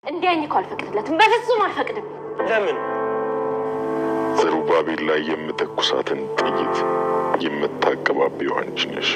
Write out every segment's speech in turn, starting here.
እንዲያኝ እኮ አልፈቅድለትም፣ በፍጹም አልፈቅድም። ለምን? ዘሩባቤል ላይ የምተኩሳትን ጥይት የምታቀባቢው አንቺ ነሽ።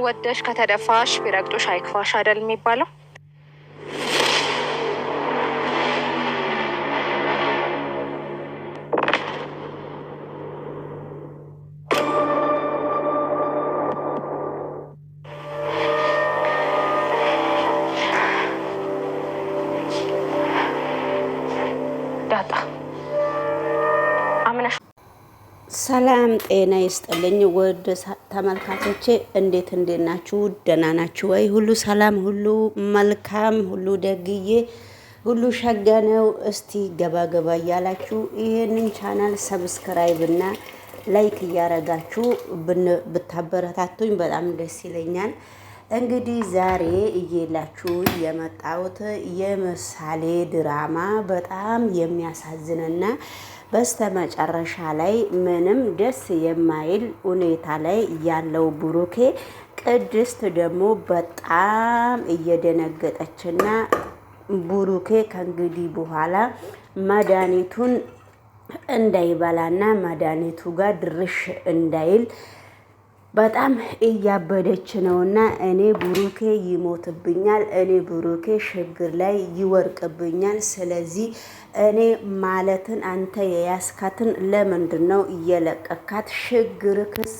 ወደሽ ከተደፋሽ ቢረግጦሽ አይክፋሽ አይደል የሚባለው? ዳጣ አምነሽ ሰላም ጤና ይስጥልኝ ውድ ተመልካቾቼ፣ እንዴት እንዴት ናችሁ? ደህና ናችሁ ወይ? ሁሉ ሰላም፣ ሁሉ መልካም፣ ሁሉ ደግዬ፣ ሁሉ ሸጋ ነው። እስቲ ገባ ገባ እያላችሁ ይሄንን channel subscribe እና like እያረጋችሁ ብታበረታቱኝ በጣም ደስ ይለኛል። እንግዲህ ዛሬ እየላችሁ የመጣሁት የምሳሌ ድራማ በጣም የሚያሳዝንና በስተመጨረሻ ላይ ምንም ደስ የማይል ሁኔታ ላይ ያለው ብሩኬ፣ ቅድስት ደግሞ በጣም እየደነገጠችና ብሩኬ ከእንግዲህ በኋላ መድኃኒቱን እንዳይበላና መድኃኒቱ ጋር ድርሽ እንዳይል በጣም እያበደች ነውና፣ እኔ ብሩኬ ይሞትብኛል፣ እኔ ብሩኬ ችግር ላይ ይወርቅብኛል። ስለዚህ እኔ ማለትን አንተ የያስካትን ለምንድን ነው እየለቀካት? ችግር ክስ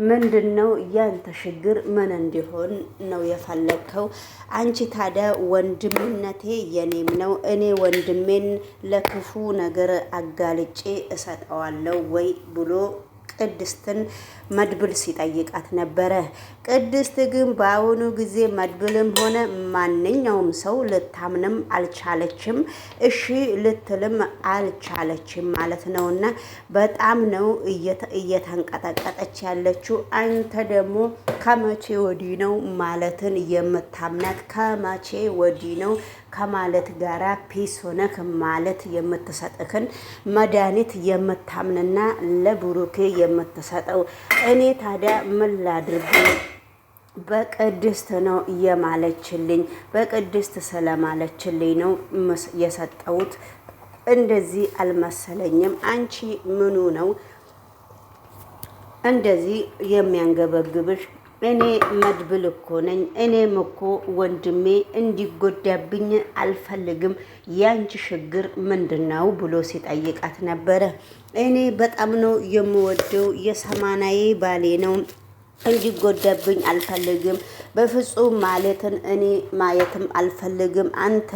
ምንድን ነው? ያንተ ችግር ምን እንዲሆን ነው የፈለግከው? አንቺ ታዲያ ወንድምነቴ የኔም ነው። እኔ ወንድሜን ለክፉ ነገር አጋልጬ እሰጠዋለሁ ወይ ብሎ ቅድስትን መድብል ሲጠይቃት ነበረ። ቅድስት ግን በአሁኑ ጊዜ መድብልም ሆነ ማንኛውም ሰው ልታምንም አልቻለችም፣ እሺ ልትልም አልቻለችም ማለት ነው። እና በጣም ነው እየተንቀጠቀጠች ያለችው። አንተ ደግሞ ከመቼ ወዲህ ነው ማለትን የምታምናት? ከመቼ ወዲህ ነው ከማለት ጋራ peace ሆነክ ማለት የምትሰጥክን መድኃኒት የምታምንና ለብሩኬ የምትሰጠው? እኔ ታዲያ ምን ላድርግ? በቅድስት ነው የማለችልኝ፣ በቅድስት ስለማለችልኝ ነው የሰጠሁት። እንደዚህ አልመሰለኝም። አንቺ ምኑ ነው እንደዚህ የሚያንገበግብሽ? እኔ መድብል እኮ ነኝ። እኔም እኮ ወንድሜ እንዲጎዳብኝ አልፈልግም። ያንቺ ችግር ምንድን ነው ብሎ ሲጠይቃት ነበረ። እኔ በጣም ነው የምወደው፣ የሰማናዬ ባሌ ነው፣ እንዲጎዳብኝ አልፈልግም በፍጹም። ማለትን እኔ ማየትም አልፈልግም። አንተ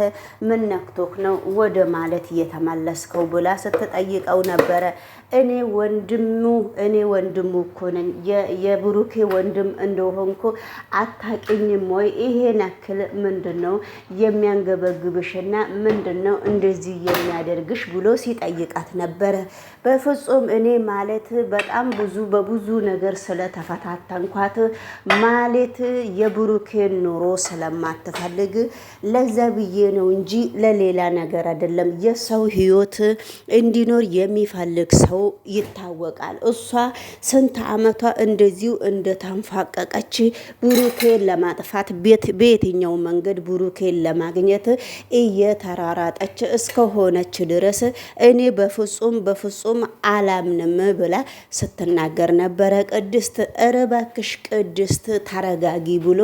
ምን ነክቶክ ነው ወደ ማለት እየተመለስከው ብላ ስትጠይቀው ነበረ። እኔ ወንድሙ እኔ ወንድሙ እኮ ነኝ፣ የብሩኬ ወንድም እንደሆንኩ አታውቂኝም ወይ? ይሄን ያክል ምንድን ነው የሚያንገበግብሽና ምንድን ነው እንደዚህ የሚያደርግሽ ብሎ ሲጠይቃት ነበረ። በፍጹም እኔ ማለት በጣም ብዙ በብዙ ነገር ስለተፈታተንኳት ማለት የብሩኬን ኑሮ ስለማትፈልግ ለዛ ብዬ ነው እንጂ ለሌላ ነገር አይደለም። የሰው ህይወት እንዲኖር የሚፈልግ ሰው ይታወቃል። እሷ ስንት ዓመቷ እንደዚሁ እንደተንፋቀቀች ብሩኬን ለማጥፋት በየትኛው መንገድ ብሩኬን ለማግኘት እየተራራጠች እስከሆነች ድረስ እኔ በፍጹም በፍጹም አላምንም ብላ ስትናገር ነበረ። ቅድስት ኧረ እባክሽ ቅድስት ተረጋጊ ብሎ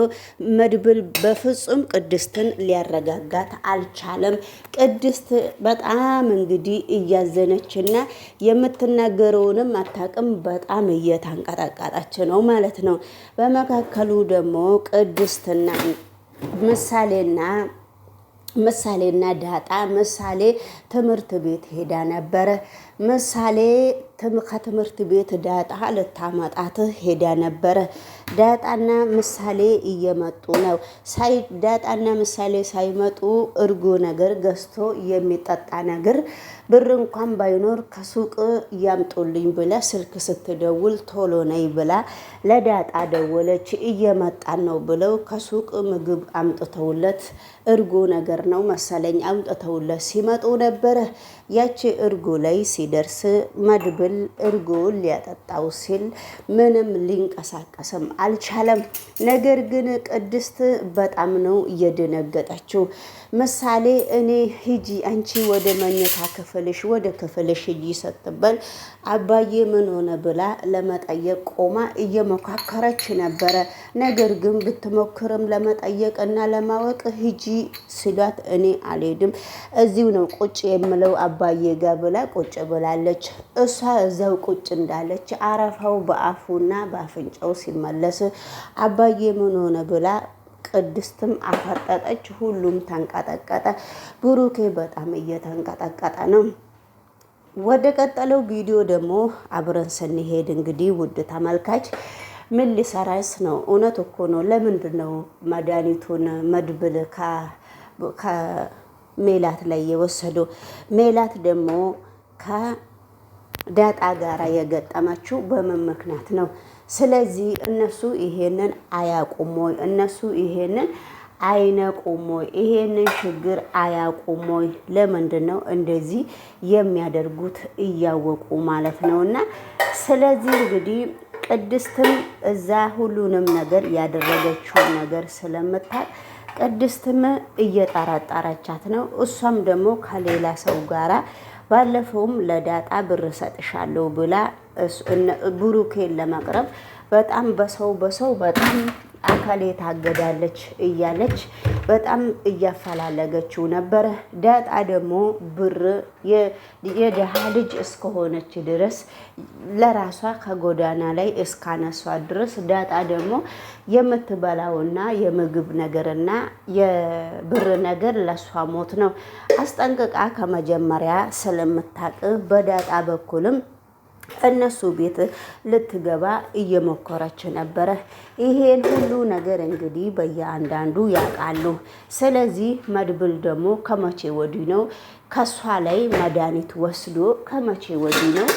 መድብል በፍጹም ቅድስትን ሊያረጋጋት አልቻለም። ቅድስት በጣም እንግዲህ እያዘነችና የምትናገረውንም አታውቅም። በጣም እየታንቀጠቀጠች ነው ማለት ነው። በመካከሉ ደግሞ ቅድስትና ምሳሌና ምሳሌና ዳጣ ምሳሌ ትምህርት ቤት ሄዳ ነበረ። ምሳሌ ከትምህርት ቤት ዳጣ ልታመጣት ሄዳ ነበረ። ዳጣና ምሳሌ እየመጡ ነው። ዳጣና ምሳሌ ሳይመጡ እርጎ ነገር ገዝቶ የሚጠጣ ነገር ብር እንኳን ባይኖር ከሱቅ ያምጡልኝ ብላ ስልክ ስትደውል ቶሎ ነይ ብላ ለዳጣ ደወለች። እየመጣን ነው ብለው ከሱቅ ምግብ አምጥተውለት፣ እርጎ ነገር ነው መሰለኝ፣ አምጥተውለት ሲመጡ ነበረ። ያቺ እርጎ ላይ ሲደርስ መድብል እርጎውን ሊያጠጣው ሲል ምንም ሊንቀሳቀስም አልቻለም። ነገር ግን ቅድስት በጣም ነው እየደነገጠችው። ምሳሌ እኔ ሂጂ አንቺ ወደ መኝታ ክፍልሽ፣ ወደ ክፍልሽ ሂጂ ስትበል አባዬ ምን ሆነ ብላ ለመጠየቅ ቆማ እየሞካከረች ነበረ። ነገር ግን ብትሞክርም ለመጠየቅ እና ለማወቅ ሂጂ ሲሏት እኔ አልሄድም፣ እዚሁ ነው ቁጭ የምለው አባዬ ጋ ብላ ቁጭ ብላለች። እሷ እዛው ቁጭ እንዳለች አረፋው በአፉና በአፍንጫው ሲመለስ አባዬ ምን ሆነ ብላ ቅድስትም አፈጠጠች። ሁሉም ተንቀጠቀጠ። ብሩኬ በጣም እየተንቀጠቀጠ ነው። ወደ ቀጠለው ቪዲዮ ደግሞ አብረን ስንሄድ እንግዲህ ውድ ተመልካች ምን ሊሰራስ ነው? እውነት እኮ ነው። ለምንድን ነው መድኃኒቱን መድብል ከሜላት ላይ የወሰደው? ሜላት ደግሞ ከዳጣ ጋራ የገጠመችው በምን ምክንያት ነው? ስለዚህ እነሱ ይሄንን አያውቁም ወይ? እነሱ ይሄንን አይነቁም ወይ? ይሄንን ችግር አያውቁም ወይ? ለምንድን ነው እንደዚህ የሚያደርጉት? እያወቁ ማለት ነው። እና ስለዚህ እንግዲህ ቅድስትም እዛ ሁሉንም ነገር ያደረገችውን ነገር ስለምታውቅ ቅድስትም እየጠረጠረቻት ነው። እሷም ደግሞ ከሌላ ሰው ጋራ ባለፈውም ለዳጣ ብር ሰጥሻለሁ ብላ ብሩኬን ለመቅረብ በጣም በሰው በሰው በጣም አካሌ ታገዳለች እያለች በጣም እያፈላለገችው ነበረ። ዳጣ ደግሞ ብር የድሃ ልጅ እስከሆነች ድረስ፣ ለራሷ ከጎዳና ላይ እስካነሷ ድረስ፣ ዳጣ ደግሞ የምትበላውና የምግብ ነገርና የብር ነገር ለሷ ሞት ነው። አስጠንቅቃ ከመጀመሪያ ስለምታቅ በዳጣ በኩልም እነሱ ቤት ልትገባ እየሞከረች ነበረ። ይሄን ሁሉ ነገር እንግዲህ በየአንዳንዱ ያውቃሉ። ስለዚህ መድብል ደግሞ ከመቼ ወዲህ ነው ከሷ ላይ መድኃኒት ወስዶ፣ ከመቼ ወዲህ ነው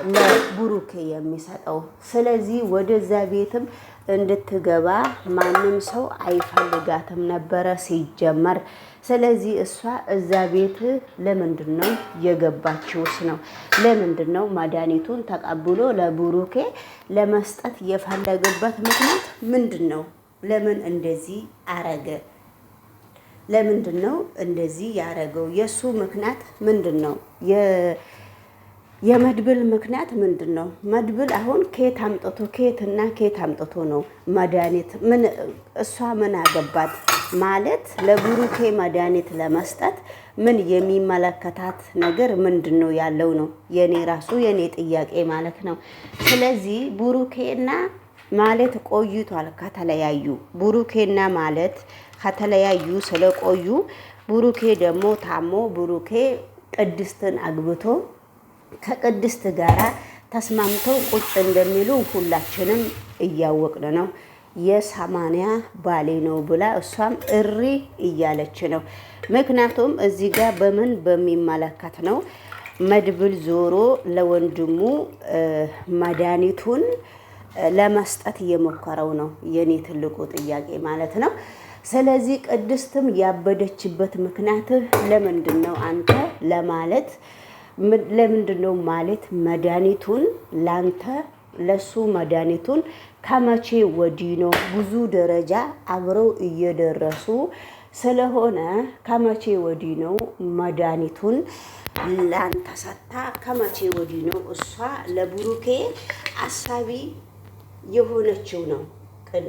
ለብሩኬ የሚሰጠው? ስለዚህ ወደዛ ቤትም እንድትገባ ማንም ሰው አይፈልጋትም ነበረ ሲጀመር። ስለዚህ እሷ እዛ ቤት ለምንድን ነው የገባችውስ ነው? ለምንድን ነው መድኃኒቱን ተቀብሎ ለብሩኬ ለመስጠት የፈለገበት ምክንያት ምንድን ነው? ለምን እንደዚህ አረገ? ለምንድን ነው እንደዚህ ያረገው? የእሱ ምክንያት ምንድን ነው? የመድብል ምክንያት ምንድን ነው? መድብል አሁን ከየት አምጥቶ፣ ከየትና ከየት አምጥቶ ነው መድኃኒት? ምን እሷ ምን አገባት ማለት፣ ለብሩኬ መድኃኒት ለመስጠት ምን የሚመለከታት ነገር ምንድን ነው ያለው ነው የኔ ራሱ የኔ ጥያቄ ማለት ነው። ስለዚህ ብሩኬና ማለት ቆይቷል ከተለያዩ፣ ብሩኬና ማለት ከተለያዩ ስለቆዩ፣ ብሩኬ ደግሞ ታሞ፣ ብሩኬ ቅድስትን አግብቶ ከቅድስት ጋራ ተስማምተው ቁጭ እንደሚሉ ሁላችንም እያወቅን ነው። የ80 ባሌ ነው ብላ እሷም እሪ እያለች ነው። ምክንያቱም እዚህ ጋር በምን በሚመለከት ነው መድብል ዞሮ ለወንድሙ መድኃኒቱን ለመስጠት እየሞከረው ነው? የኔ ትልቁ ጥያቄ ማለት ነው። ስለዚህ ቅድስትም ያበደችበት ምክንያት ለምንድን ነው አንተ ለማለት፣ ለምንድን ነው ማለት መድኃኒቱን ላንተ ለሱ መድኃኒቱን ከመቼ ወዲህ ነው፣ ብዙ ደረጃ አብረው እየደረሱ ስለሆነ ከመቼ ወዲህ ነው መድኃኒቱን ላንተ ሰታ፣ ከመቼ ወዲህ ነው እሷ ለብሩኬ አሳቢ የሆነችው ነው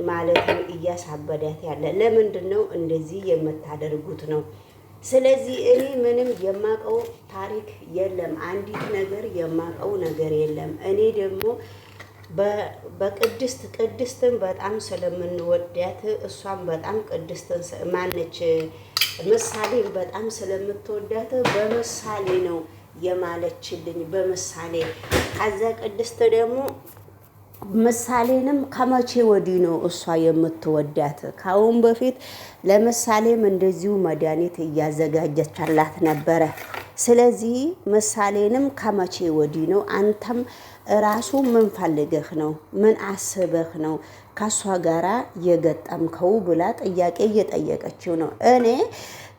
ማለት ነው። እያሳበዳት ያለ ለምንድን ነው እንደዚህ የምታደርጉት ነው? ስለዚህ እኔ ምንም የማውቀው ታሪክ የለም። አንዲት ነገር የማውቀው ነገር የለም። እኔ ደግሞ በቅድስት፣ ቅድስትን በጣም ስለምንወዳት፣ እሷም በጣም ቅድስትን ማነች ምሳሌን በጣም ስለምትወዳት በምሳሌ ነው የማለችልኝ በምሳሌ። ከዛ ቅድስት ደግሞ ምሳሌንም ከመቼ ወዲህ ነው እሷ የምትወዳት? ከአሁን በፊት ለምሳሌም እንደዚሁ መድኃኒት እያዘጋጀችላት ነበረ። ስለዚህ ምሳሌንም ከመቼ ወዲህ ነው አንተም ራሱ ምን ፈልገህ ነው? ምን አስበህ ነው ከእሷ ጋራ የገጠምከው? ብላ ጥያቄ እየጠየቀችው ነው። እኔ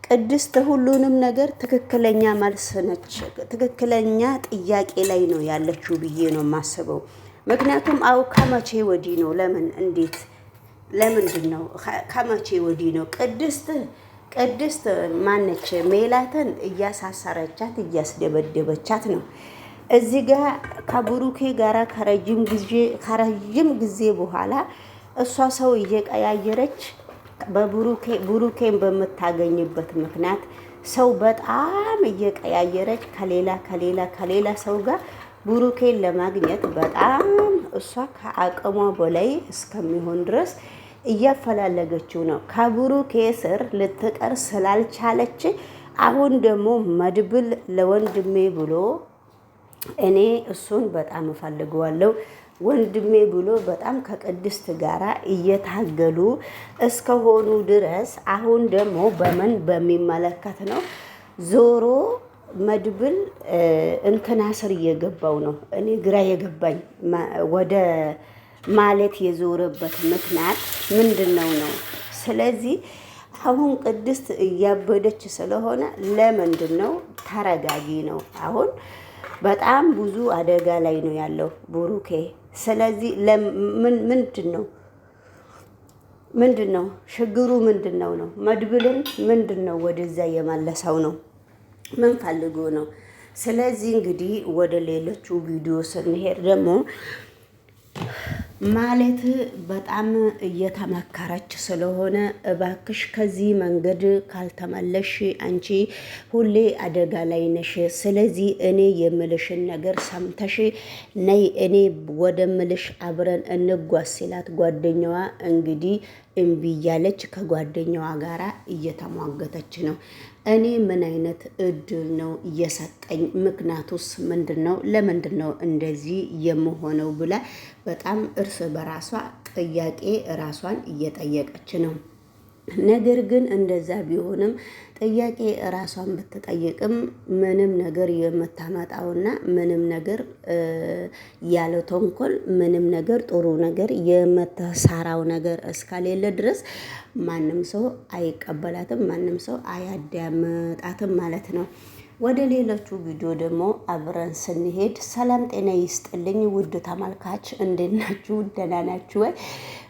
ቅድስት ሁሉንም ነገር ትክክለኛ መልስ ነች፣ ትክክለኛ ጥያቄ ላይ ነው ያለችው ብዬ ነው የማስበው። ምክንያቱም አው ከመቼ ወዲህ ነው? ለምን እንዴት ለምንድን ነው ከመቼ ወዲህ ነው? ቅድስት ማነች ሜላትን እያሳሰረቻት እያስደበደበቻት ነው። እዚህ ጋር ከብሩኬ ጋራ ከረጅም ጊዜ በኋላ እሷ ሰው እየቀያየረች በብሩኬ ብሩኬን በምታገኝበት ምክንያት ሰው በጣም እየቀያየረች ከሌላ ከሌላ ከሌላ ሰው ጋር ብሩኬን ለማግኘት በጣም እሷ ከአቅሟ በላይ እስከሚሆን ድረስ እያፈላለገችው ነው። ከብሩኬ ስር ልትቀር ስላልቻለች አሁን ደግሞ መድብል ለወንድሜ ብሎ እኔ እሱን በጣም እፈልገዋለሁ ወንድሜ ብሎ በጣም ከቅድስት ጋራ እየታገሉ እስከሆኑ ድረስ አሁን ደግሞ በምን በሚመለከት ነው ዞሮ መድብል እንትና ስር እየገባው ነው። እኔ ግራ የገባኝ ወደ ማለት የዞረበት ምክንያት ምንድን ነው ነው? ስለዚህ አሁን ቅድስት እያበደች ስለሆነ ለምንድን ነው ተረጋጊ ነው። አሁን በጣም ብዙ አደጋ ላይ ነው ያለው ብሩኬ። ስለዚህ ምንድን ነው ምንድን ነው ችግሩ? ምንድን ነው ነው መድብልን ምንድን ነው ወደዛ የመለሰው ነው? ምን ፈልጎ ነው? ስለዚህ እንግዲህ ወደ ሌሎቹ ቪዲዮ ስንሄድ ደግሞ ማለት በጣም እየተመከረች ስለሆነ እባክሽ ከዚህ መንገድ ካልተመለሽ አንቺ ሁሌ አደጋ ላይ ነሽ። ስለዚህ እኔ የምልሽን ነገር ሰምተሽ ነይ፣ እኔ ወደምልሽ አብረን እንጓዝ ሲላት ጓደኛዋ እንግዲህ እምቢ እያለች ከጓደኛዋ ጋራ እየተሟገተች ነው። እኔ ምን አይነት እድል ነው እየሰጠኝ? ምክንያቱስ ምንድን ነው? ለምንድን ነው እንደዚህ የምሆነው? ብላ በጣም እርስ በራሷ ጥያቄ ራሷን እየጠየቀች ነው። ነገር ግን እንደዛ ቢሆንም ጥያቄ ራሷን ብትጠይቅም ምንም ነገር የምታመጣውና ምንም ነገር ያለ ተንኮል ምንም ነገር ጥሩ ነገር የምትሰራው ነገር እስከሌለ ድረስ ማንም ሰው አይቀበላትም፣ ማንም ሰው አያዳምጣትም ማለት ነው። ወደ ሌሎቹ ቪዲዮ ደግሞ አብረን ስንሄድ ሰላም ጤና ይስጥልኝ ውድ ተመልካች፣ እንዴት ናችሁ? ደህና ናችሁ ወይ?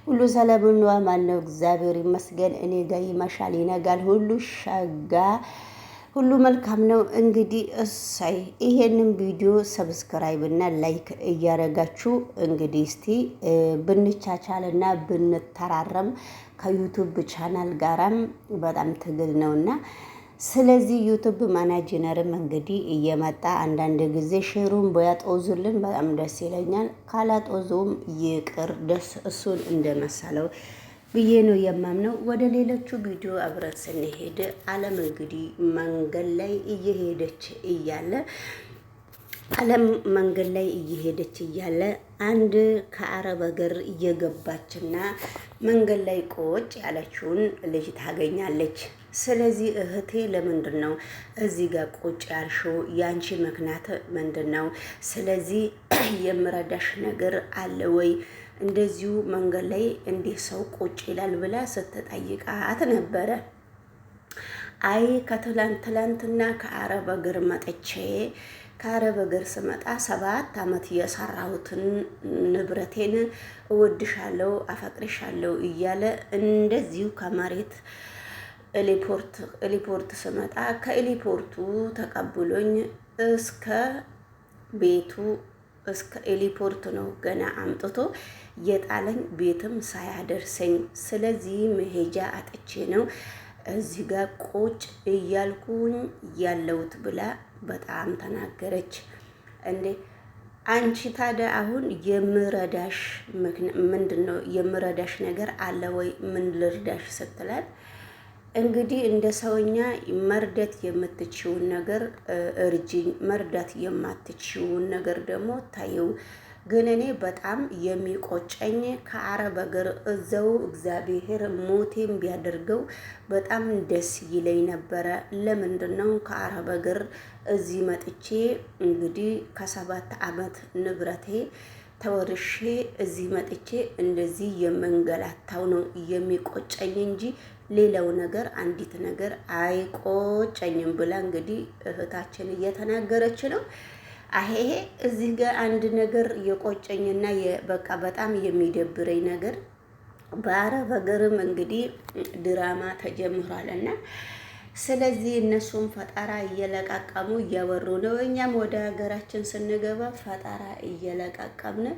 ሁሉ ሰላም ነው ማነው? እግዚአብሔር ይመስገን። እኔ ጋር ይመሻል ይነጋል፣ ሁሉ ሸጋ፣ ሁሉ መልካም ነው። እንግዲህ እሰይ ይሄንን ቪዲዮ subscribe እና like እያረጋችሁ እንግዲህ እስቲ ብንቻቻልና ብንተራረም ከ YouTube channel ጋራም በጣም ትግል ነውና፣ ስለዚህ YouTube manager ም እንግዲህ እየመጣ አንዳንድ ጊዜ share ኡን ቢያጦዙልን በጣም ደስ ይለኛል። ካላጦዙም ይቅር፣ ደስ እሱን እንደመሰለው ብዬ ነው የማምነው። ወደ ሌሎቹ ቪዲዮ አብረን ስንሄድ አለም እንግዲህ መንገድ ላይ እየሄደች እያለ አለም መንገድ ላይ እየሄደች እያለ አንድ ከአረብ ሀገር እየገባችና መንገድ ላይ ቁጭ ያለችውን ልጅ ታገኛለች። ስለዚህ እህቴ ለምንድን ነው እዚህ ጋር ቁጭ ያልሽው? ያንቺ ምክንያት ምንድን ነው? ስለዚህ የምረዳሽ ነገር አለ ወይ? እንደዚሁ መንገድ ላይ እንዲህ ሰው ቁጭ ይላል ብላ ስትጠይቃት ነበረ። አይ ከትላንት ትላንትና ከአረብ ሀገር መጥቼ ከአረብ ሀገር ስመጣ 7 ዓመት የሰራሁትን ንብረቴን እወድሻለሁ፣ አፈቅርሻለሁ እያለ እንደዚሁ ከመሬት ኤሊፖርት ስመጣ ከኤሊፖርቱ ተቀብሎኝ እስከ ቤቱ እስከ ኤሊፖርት ነው ገና አምጥቶ የጣለኝ ቤትም ሳያደርሰኝ። ስለዚህ መሄጃ አጥቼ ነው እዚህ ጋር ቁጭ እያልኩኝ ያለሁት ብላ በጣም ተናገረች። እንዴ አንቺ ታዲያ አሁን የምረዳሽ ምንድን ነው? የምረዳሽ ነገር አለ ወይ? ምን ልርዳሽ ስትላት እንግዲህ እንደ ሰውኛ መርዳት የምትችውን ነገር እርጂኝ፣ መርዳት የማትችውን ነገር ደግሞ ታየው። ግን እኔ በጣም የሚቆጨኝ ከአረብ ሀገር እዘው እግዚአብሔር ሞቴም ቢያደርገው በጣም ደስ ይለኝ ነበረ። ለምንድን ነው ከአረብ ሀገር እዚህ መጥቼ እንግዲህ ከ7 ዓመት ንብረቴ ተወርሼ እዚህ መጥቼ እንደዚህ የምንገላታው ነው የሚቆጨኝ እንጂ ሌላው ነገር አንዲት ነገር አይቆጨኝም ብላ እንግዲህ እህታችን እየተናገረች ነው። አሄሄ እዚህ ጋር አንድ ነገር የቆጨኝና በቃ በጣም የሚደብረኝ ነገር በአረብ ሀገርም እንግዲህ ድራማ ተጀምሯል እና ስለዚህ እነሱም ፈጠራ እየለቃቀሙ እያወሩ ነው። እኛም ወደ ሀገራችን ስንገባ ፈጠራ እየለቃቀምን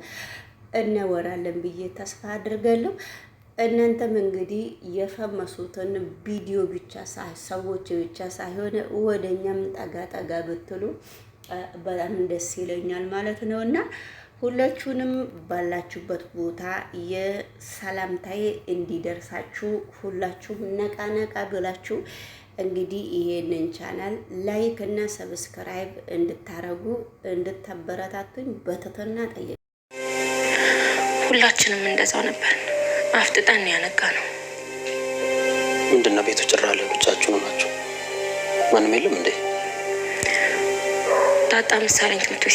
እናወራለን ብዬ ተስፋ አድርጋለሁ። እናንተም እንግዲህ የፈመሱትን ቪዲዮ ብቻ ሰዎች ብቻ ሳይሆን ወደ እኛም ጠጋ ጠጋ ብትሉ በጣም ደስ ይለኛል ማለት ነው። እና ሁላችሁንም ባላችሁበት ቦታ የሰላምታዬ እንዲደርሳችሁ ሁላችሁም ነቃ ነቃ ብላችሁ እንግዲህ ይሄንን ቻናል like እና subscribe እንድታረጉ እንድታበረታቱኝ በትህትና ጠይቅ። ሁላችንም እንደዛው ነበር። አፍጥጠን ያነጋ ነው። ምንድን ነው ቤቱ ጭራ አለ። ብቻችሁ ናቸው? ማንም የለም እንዴ? ዳጣ ምሳሌን ትምህርት ቤት